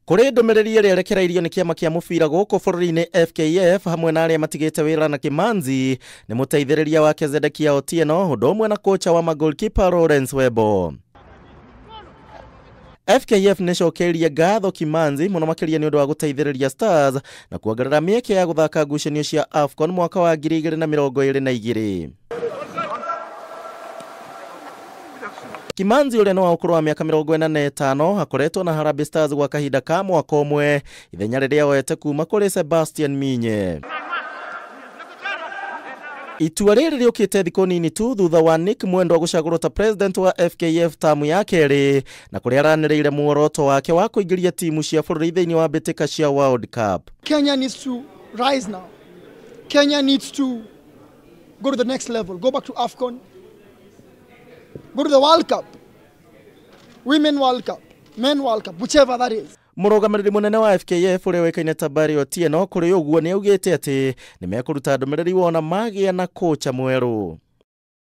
Kũrĩ ndũmĩrĩri ĩrĩa ĩrekereirio nĩ kĩama kĩa mũbira gũkũ bũrũri-inĩ FKF hamwe na arĩa matigĩte wĩra na Kimanzi nĩ mũteithĩrĩria wake Zedekia Otieno ũndũ ũmwe na kocha wa magolkipa Lawrence Webo. FKF nĩ cokeirie ngatho Kimanzi mũno makĩria nĩ ũndũ wa gũteithĩrĩria Stars na kuongerera mĩeke ya gũthaka ngucanio cia AFCON mwaka wa 2022. Kimanzi ũrĩa nĩ wa ũkũrũ wa mĩaka 45 akoretwo na Harambee Stars gwa kahinda ka mwaka ũmwe ithenya rĩrĩa oete kuma kũrĩ Sebastian Minye. Itua rĩrĩ rĩũkĩte thikũ nini tu thutha wa Nick Mwendwa gũcagũrwo ta president wa FKF tamu ya kerĩ na kũrĩa aranĩrĩire muoroto wake wa kũingĩria timu cia bũrũri thĩinĩ wa mbĩtĩka cia World Cup. Kenya needs to rise now. Kenya needs to go to the next level, go back to AFCON, go to the World Cup, Women World Cup, Men World Cup, whichever that is. Mũrũgamĩrĩri mũnene wa FKF ũrĩa ũĩkaine ta Barry Otieno kũrĩ ũguo nĩ augĩte atĩ nĩ mekũruta ndũmĩrĩri wona magĩa na kocha mwerũ.